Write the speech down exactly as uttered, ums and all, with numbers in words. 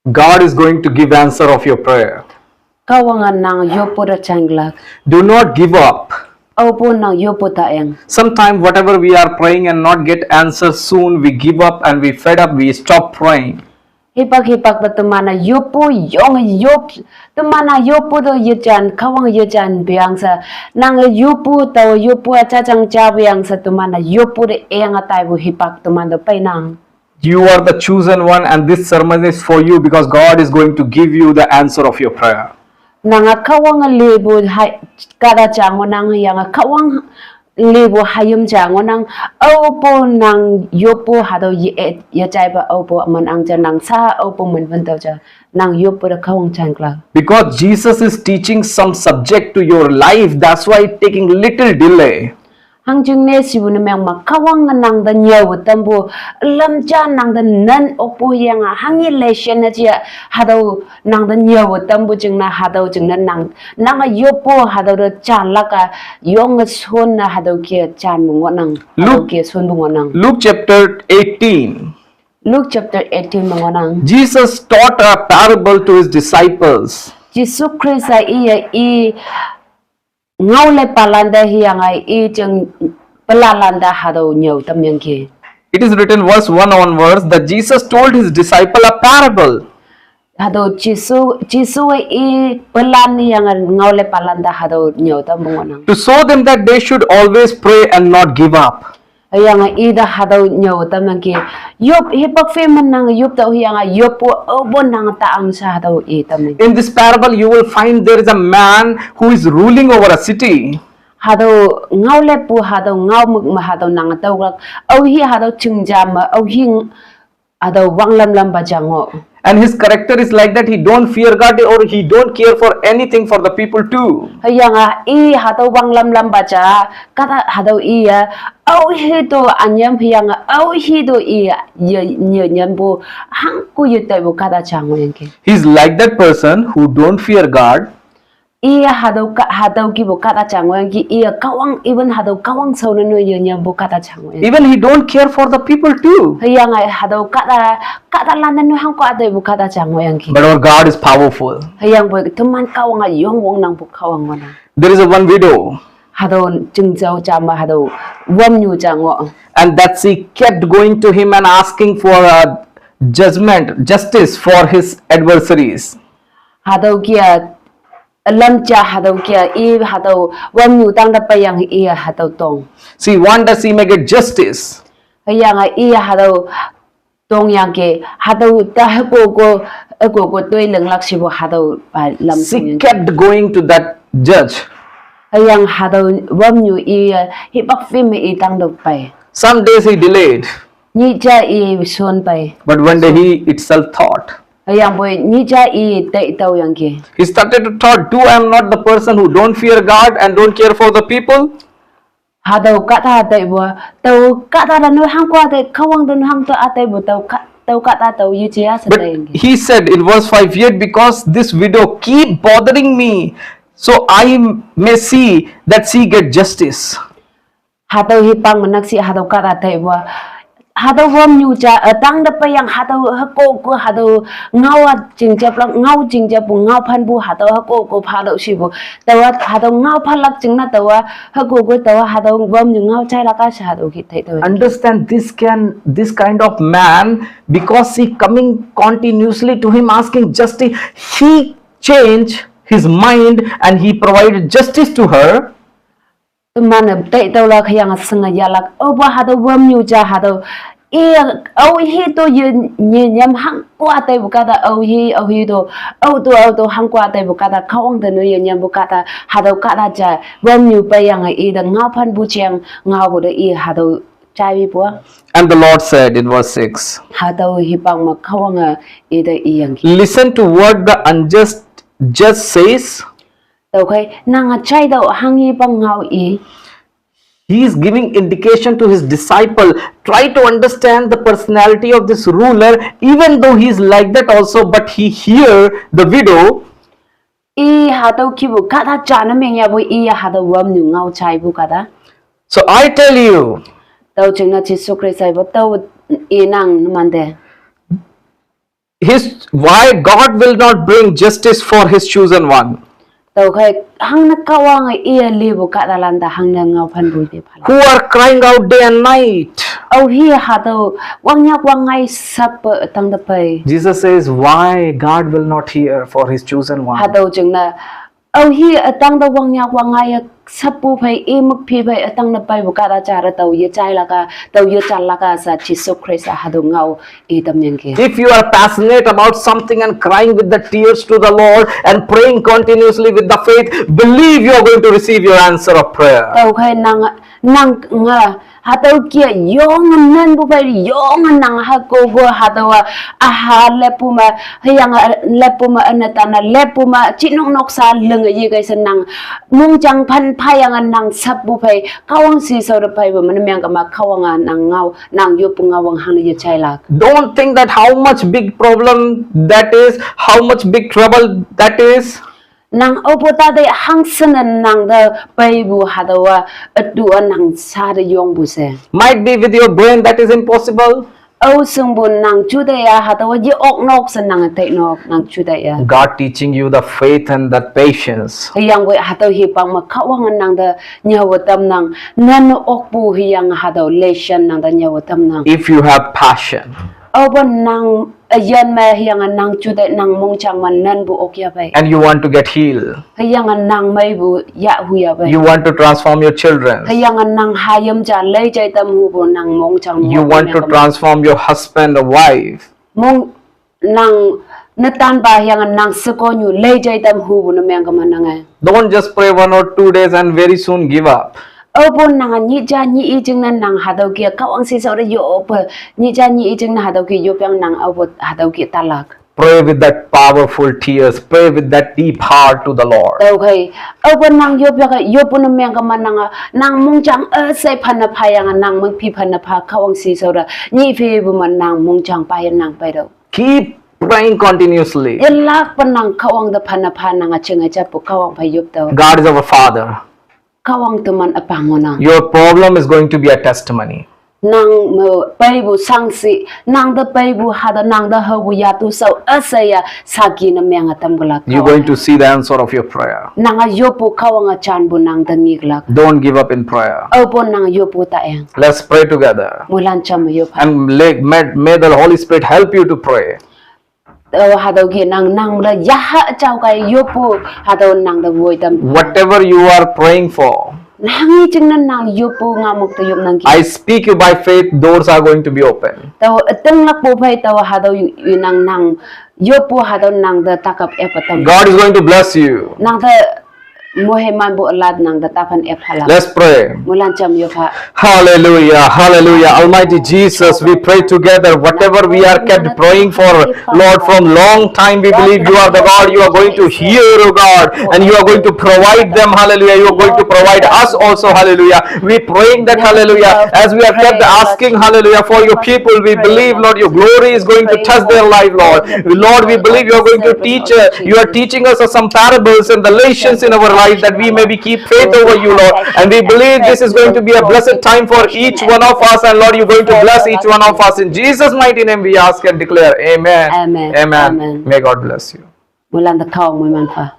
God is going to give answer of your prayer. Kahwange nang yoppu te janglak. Do not give up. Aopu nang yoppu ta eng. Sometimes whatever we are praying and not get answer soon, we give up and we fed up, we stop praying. Hipak hipak te teman-e yoppu yong yop, teman-e yoppu te yejan, Kahwang yejan biang she, nange yoppu tao yoppu a jajang ja biang she teman-e yoppu te eng a taipu hipak teman te peinang. You are the chosen one, and this sermon is for you because God is going to give you the answer of your prayer. Nange Kahwange lepu hai, kahta ja ngohnang, yange Kahwang lepu hayim ja ngohnang, aopu nang yoppu hatüo ye, yejaipa aopu man ang ja nang sa aopu min wan tüo ja, nang yoppu te Kahwang janglak. Because Jesus is teaching some subject to your life, that's why it taking little delay. Hangjingne shipu ne meng me Kahwange nang te nyüo tampu, lam ja nang te nan okpu yange, hanghi lesson ne ja, hatüo nang te nyüo tampu jingne, hatüo jingne nang, nange yoppu hatüo te janlak a, yonge shonne hatüo ke janpu ngohnang, hatüo ke shonpu ngohnang. Luke chapter eighteen. Luke chapter eighteen me ngohnang. Jesus taught a parable to his disciples. Jesu Khrista iye i ngaolepalan te hüyange i jing pelanlan te hatüo nyüo tamyangki. It is written, verse one onwards, that Jesus told his disciple a parable. Hatüo Jesu, Jesuwe i pelan hüyange ngaolepalan te hatüo nyüo tampu ngohnang. To show them that they should always pray and not give up. Hüyange i te hatüo nyüo tamyangki. Yop hipak phei me nang yop tao hüyange yoppu aopu nang ta ang she hatüo i tamyangki. In this parable, you will find there is a man who is ruling over a city. Hatüo ngaoleppu, hatüo ngaomük me, hatüo nang tüolak, aohi hatüo chingja me, aohi hatüo wanglam lampa ja ngoh. And his character is like that, he don't fear God or he don't care for anything for the people too. Hüyange i hatüo wanglam lampa ja, kahta hatüo iye, aohi to ünyam hüyange aohi to iye, ye, ye nyampu, hangko yetaipu kahta ja ngohyangki. He's like that person who don't fear God. Iye hatüo ka, hatüo kipu kahta ja ngohyangki, iye Kahwang, even hatüo Kahwang shao ne noi ye nyampu kahta ja ngohyangki. Even he don't care for the people too. Hüyange hatüo kahta, kahtalan te noi hangko a taipu kahta ja ngohyangki. But our God is powerful. Hüyangpoi teman Kahwange yong wongnangpu Kahwang ngohnang. There is a one widow. Hatüo chingjao ja me hatüo wamnyu ja ngoh. And that she kept going to him and asking for a judgment, justice for his adversaries. Hatüo kia, lam ja hatüo kia, i hatüo wamnyu tangte peiyange i hatüo tong. She want that she may get justice. Hüyange i hatüo tongyangki, hatüo te hüko ko, hüko ko toi linglak shipu hatüo pa lam tongyangki. She kept going to that judge. Hüyange hatüo wamnyu i, hipak phei me i tangte pei. Some days he delayed. Nyih ja i shon pei. But one day he itself thought. Hüyangpoi nyih ja i tei tüoyangki. He started to thought, do I am not the person who don't fear God and don't care for the people? Hatüo kahta taipu, tao kahta te noi hangko a tei, Kahwang te noi hangko a taipu, tao ka, tao kahta tao yeje a she teyangki. But he said in verse five, yet because this widow keep bothering me, so I may see that she get justice. Hatüo hipak me nakshih hatüo kahta taipu a, hatüo wamnyu ja, eh, tangte peiyang hatüo hüko ko hatüo ngao a jingjaplak, ngao jingjappu, ngao phanpu hatüo hüko ko phalak shipu. Taowa hatüo ngao phalak jingne taowa hüko ko taowa hatüo wamnyu ngao jailak a she hatüo ki tei tüo. Understand this can, this kind of man, because he coming continuously to him asking justice, he change his mind and he provided justice to her. Teman-e tei tüolak hüyange shinge yahlak, aopa hatüo wamnyu ja hatüo, i, aohi to ye, ye nyam hangko a taipu kahta, aohi, aohi to, ao to, ao to hangko a taipu kahta, Kahwang te noi ye nyampu kahta, hatüo kahta ja, wamnyu peiyange i te ngao phanpu jeng, ngaopu te i hatüo jaipu a. And the Lord said in verse six, hatüo hipak me Kahwange i te iyangki. Listen to what the unjust judge says. Tüokhei, nange jai tao hanghipa ngao i. He is giving indication to his disciple, try to understand the personality of this ruler, even though he is like that also, but he hear the widow. I hatüo kipu kahta ja ne meng yahpu i hatüo wamnyu ngao jaipu kahta. So I tell you, tüo jingne Jesu Khrista ipu tao i nang numante. his, why God will not bring justice for his chosen one. Tau khai hang na Kahwang e a li bu ka da lan da hang na ngau phan bu de phala. Who are crying out day and night. Au hi ha tau wang nyak wang ngai sap tang da pai. Jesus says, why God will not hear for his chosen one. Ha tau jeng na au hi atang da wang nyak wang ngai sap bu pai e muk pi pai atang da pai bu ka da cha ra tau ye chai la ka tau ye cha la ka sa Jesus Christ ha tau ngau e tam yang ke. If you are passionate about something and crying with the tears to the Lord and praying continuously with the faith, believe you are going to receive your answer of prayer. Tau khai nang nang nga ha tau kia yong nan bu pai yong nang ha ko go ha tau a ha le pu ma ha yang le pu ma an ta na le pu ma chi nok nok sa leng ye kai sa nang mung chang phan pha yang nang sap bu pai Kahwang si sau da pai bu man myang ka ma Kahwang nang ngau nang yo pu ngau wang hang ye chai la. Don't think that how much big problem that is, how much big trouble that is. Nang au po ta de hang sen nang da pai bu ha da wa atu a nang sa da yong bu se. Might be with your brain that is impossible. Au sung bu nang chu da ya ha da wa ye ok nok sen nang te nok nang chu da ya. God teaching you the faith and the patience. Yang we ha da hi pang ma Kahwang nang da nya wa tam nang nan ok bu hi yang ha da lesson nang da nya wa tam nang. If you have passion, Au bu nang a yan ma hi yang nang chu da nang mung chang man nan bu ok ya pai. And you want to get healed. Hi yang nang mai bu ya hu ya pai. You want to transform your children. Hi yang nang ha yam cha lei chai tam hu bu nang mung chang You want to transform your husband or wife. Mung nang na tan ba hi yang nang se ko nyu lei chai tam hu bu na myang ka ma nang ai. Don't just pray one or two days and very soon give up. Au bu nang ni cha ni i jing na nang ha dau ki Kahwang si sau da yo pe ni cha ni i jing na ha dau ki yo pyang nang au bu ha dau ki ta lak. Pray with that powerful tears. Pray with that deep heart to the Lord. Tau khai au bu nang yo pya ka yo pu na myang ka ma nang a nang mung chang a sai phan na pha yang nang mung pi phan na pha Kahwang si sau da ni phi bu ma nang mung chang pa ya nang pai dau. Keep praying continuously. Ya lak pa nang Kahwang da phan na pha nang a ching a cha pu Kahwang pa yup dau. God is our Father. Kahwang tu man a pang nang. Your problem is going to be a testimony. Nang mo pai bu sang si nang da pai bu ha da nang da hau bu ya tu sau a sai ya sa ki na myang a tam ka lak. You're going to see the answer of your prayer. Nang a yo pu Kahwang a chan bu nang da ngi ka lak. Don't give up in prayer. Au bu nang yo pu ta yang. Let's pray together. Mu lan cham yo pha. And may, may, may the Holy Spirit help you to pray. Tau ha dau ki nang nang da ya ha chau kai yo pu ha dau nang da woi tam. Whatever you are praying for, Nang i ching na nang yo pu nga muk ta yop nang ki. I speak you by faith, doors are going to be open. Tau teng lak pu phai tau ha dau yu nang nang yo pu ha dau nang da ta kap e pa tam. God is going to bless you. Nang da mo he man bu alat nang da ta phan e pha la. Let's pray. Mu lan cham yo pha. Hallelujah, hallelujah. Almighty Jesus, we pray together. Whatever we are kept praying for, Lord, from long time, we believe you are the God. You are going to hear, oh God, and you are going to provide them. Hallelujah. You are going to provide us also. Hallelujah. We praying that, hallelujah, as we are kept asking, hallelujah, for your people, we believe, Lord, your glory is going to touch their life, Lord. Lord, we believe you are going to teach, uh, you are teaching us some parables and the lessons in our life that we may be keep faith over you, Lord. And we believe this is going to be a blessed time for each one of us. And Lord, you're going to bless each one of us. In Jesus' mighty name, we ask and declare. Amen. Amen. Amen. Amen. May God bless you. Mu lan da Kahwang mu man pha.